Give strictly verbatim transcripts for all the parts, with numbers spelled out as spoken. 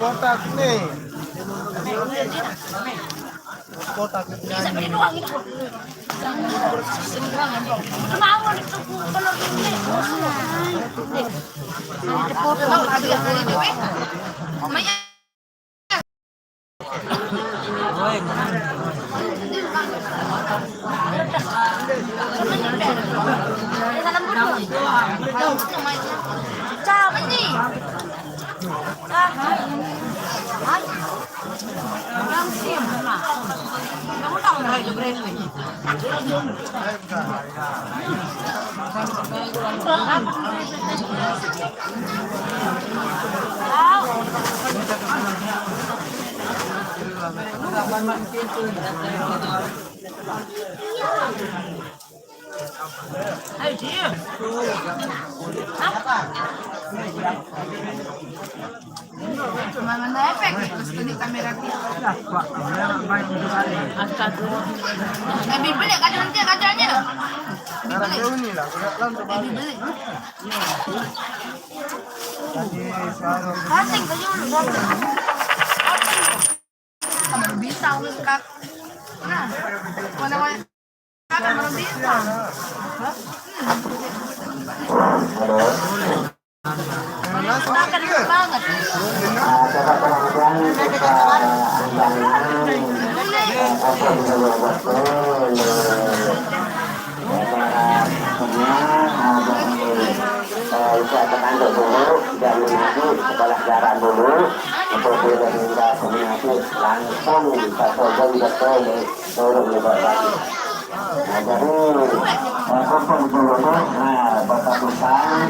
Kotak nih. Kotak nyanyi. Mana efek itu sekali kamera kita. Eh, bibelnya kadang nanti kacanya. Bibelnya. Eh, bibelnya. Kasih ke dulu, kasih. Sama bintang lu, Kak. Nah, mana, mana? Kak, sama bintang. Hah? Hmm. Makan banget. Usia teranduk dulu, tidak mengaji, sekolah jarak dulu, untuk tidak meninggal mengaji, langsung kita coba betul, turun di bawah. Nah, jadi, eh, kumpul dulu tuh, nah, bapak tukang,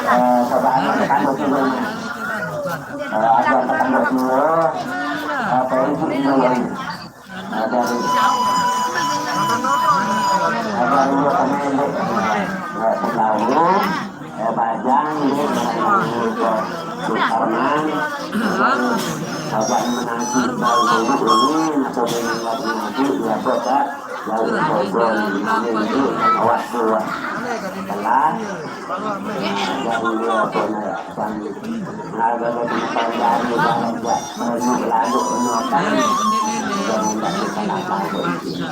eh, coba anak teranduk dulu, nah. Eh, ada teranduk dulu, apa itu dulu, nah. Ada, ada dua pemilik. Nggak tahu. Eh, bajang, ini, Sukarman. Bajang menanti, baru dulu ini, atau dengan lagi nanti, ya, Bapak. Jauh, Bapak. Ini, ini, awas, keluar. Telat. Jadi, dia punya, dan, nah, kalau di depan dari, barang, ya, pergi berlalu, ini, kan. Jadi, nggak bisa apa-apa, gitu.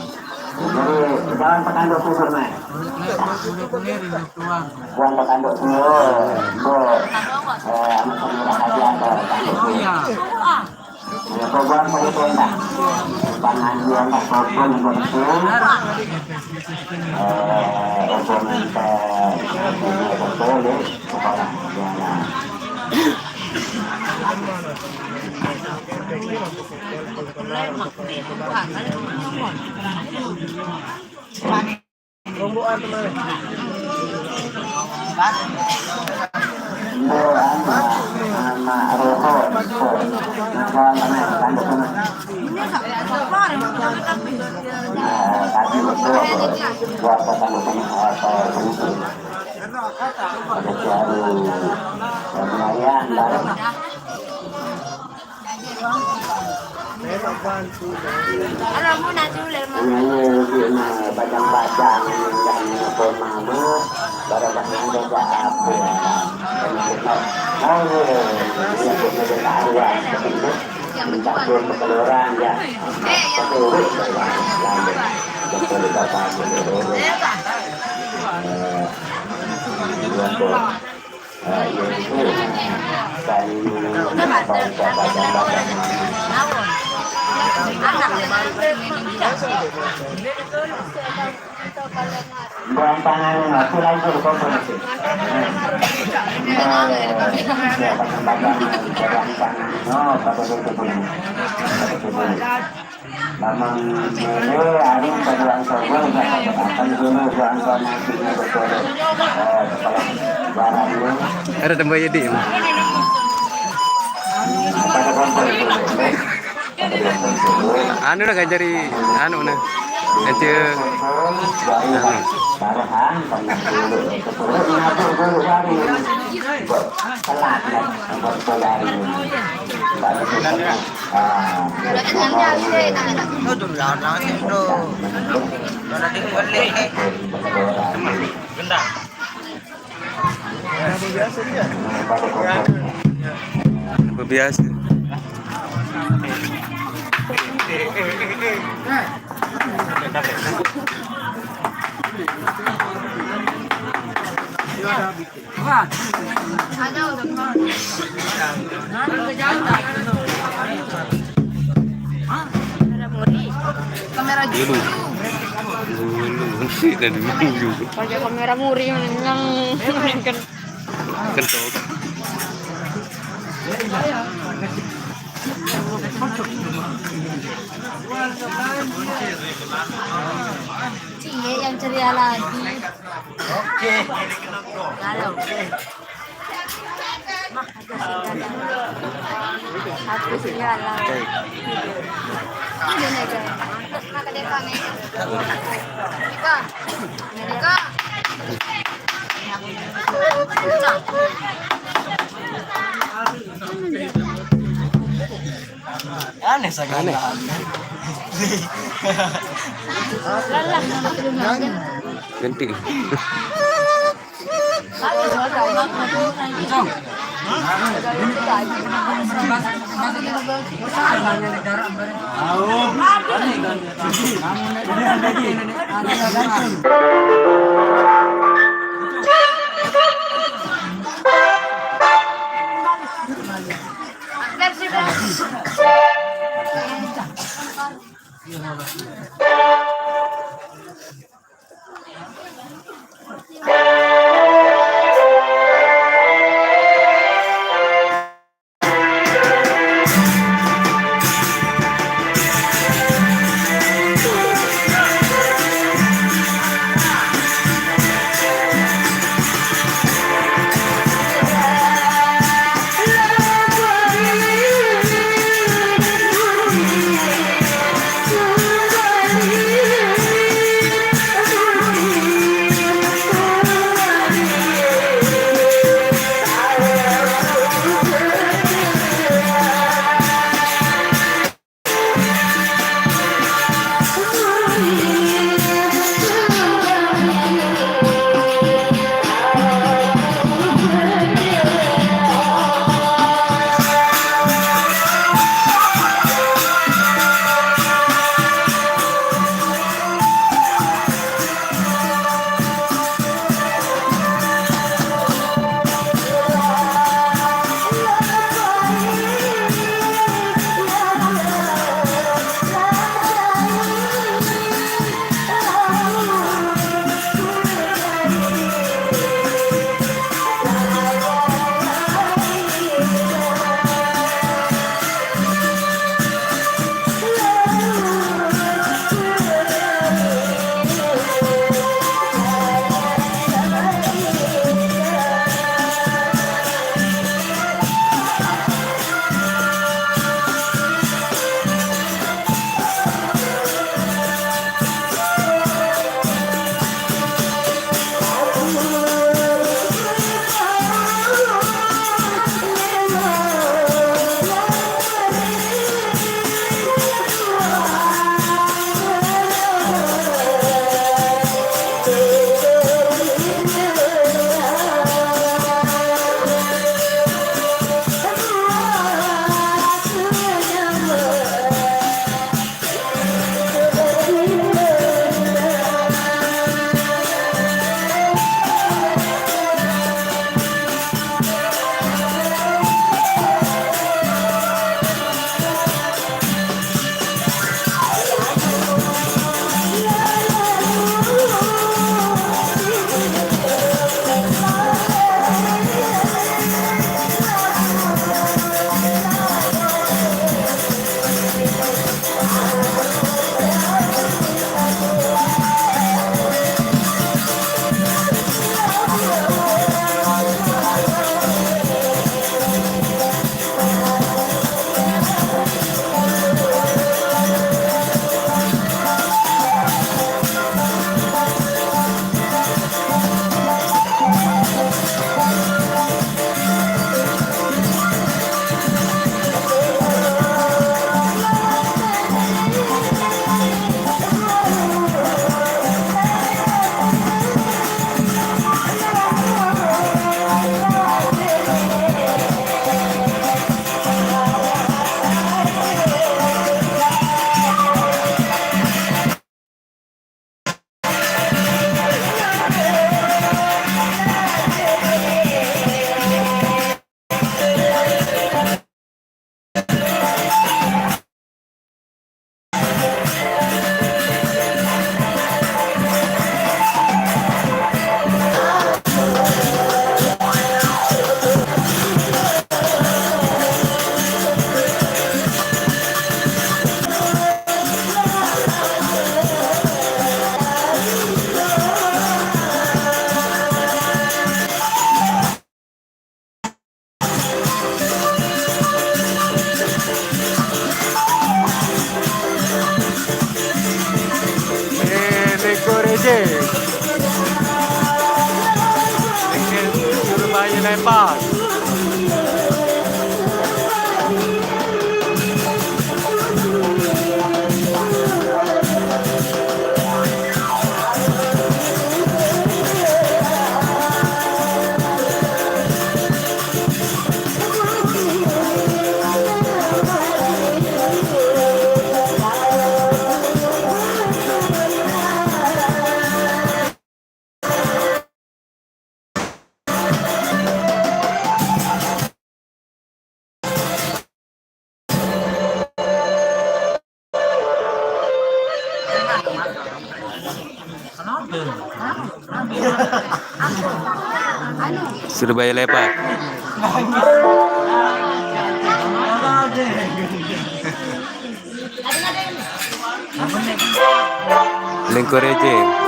Jadi, jangan tekan dua puluh, Mas. Buang tekan dua puluh, Bu. Eh, anak-anak hati apa, tekan dua puluh. Ya, kau buang pada tenda. Pangan dia tak kau pun bersih. Eh, kau minta, kau boleh, kepala. Ya, ya. Alam mo na, Juler, mo. Ini, ini, ini, bajang-bajang, ini, ini, ini, mama, barang-barang ada apa ya? Ini, ini, oh, ini, ini, ini, ini, ini, ini, ini, ini, ini, pekeluaran, ya. Eh, ya. Pekeluaran, ya. Lambe. Betul, Bapak, betul. Eh, ini, ini, Buang tangan, aku lagi berkumpul itu. Nah, ya, pakai tangan, buang tangan. Oh, pakai itu dulu. Pakai itu dulu. Mamang Jero, anu, paduan sogo, akan dulu, buang tangan, sini, betul. Eh, kepala barangnya. Ada tambah ya, Dik. Pada kumpul itu. Anu lah, ngajari, anu, nah. Ente, anu. Telat, ya. Buat saudari. Tuh, tuh, jangan, jangan sih, tuh. Kalau dibalik nih. Gendang. Apa biasa? Kamera dulu. Dulu, dulu. Dulu, dulu. Pakai kamera muri yang kan. Kentok. Cie yang ceria lagi. Oke. Halo. Aku sinyal lah. Ini nih, guys. Maka dia kami. Ika. Ika. Aneh sekali. Aneh. Ganti. Surabaya Leopards. Surabaya Leopards. Lengkong Rejang.